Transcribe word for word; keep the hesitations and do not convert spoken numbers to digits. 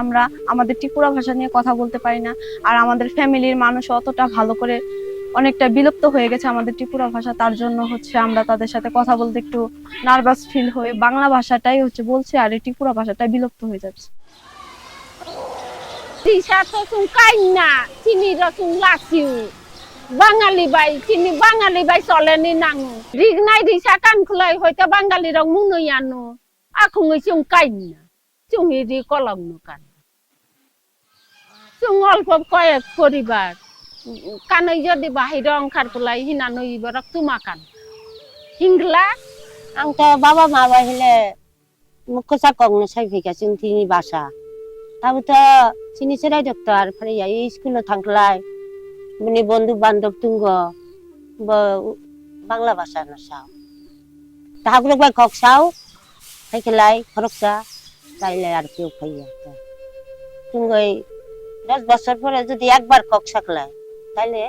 আমরা আমাদের ত্রিপুরা ভাষা নিয়ে কথা বলতে পারি না। আর আমাদের ফ্যামিলির মানুষ অতটা ভালো করে, অনেকটা বিলুপ্ত হয়ে গেছে আমাদের ত্রিপুরা ভাষা। তার জন্য হচ্ছে আমরা তাদের সাথে কথা বলতে একটু নার্ভাস ফিল হই। বাংলা ভাষাটাই হচ্ছে বলছি, আর এই ত্রিপুরা ভাষাটা বিলুপ্ত হয়ে যাচ্ছে। Risa to sung kaina, chini ro sung lasiu. Bangali bai, chini Bangali bai soleni nangu. Rignai risa kan khulai hoita Bangali rok muno yanu. Akhungwi sung kaina. Chungni ri kolok nukan. Chung olpo koyek poribar. Kanwi jodi bahai rong kharpulai hinanwi iborok tumakan. Hingla? Ang to baba ma bai hile mukhusa kokno sai phika chwng tini basa. Tabo to chini cherai doktor phari ya school o thangklai. Bini bondhu bandhab tungo. Bo Bangla basa no sao. Tahagrok bai kok sao. Hai khe lai khoroksa, tai lai ar piyok phaiya. Tungoi dos bosor pore jodi ekbar kok saklai, taile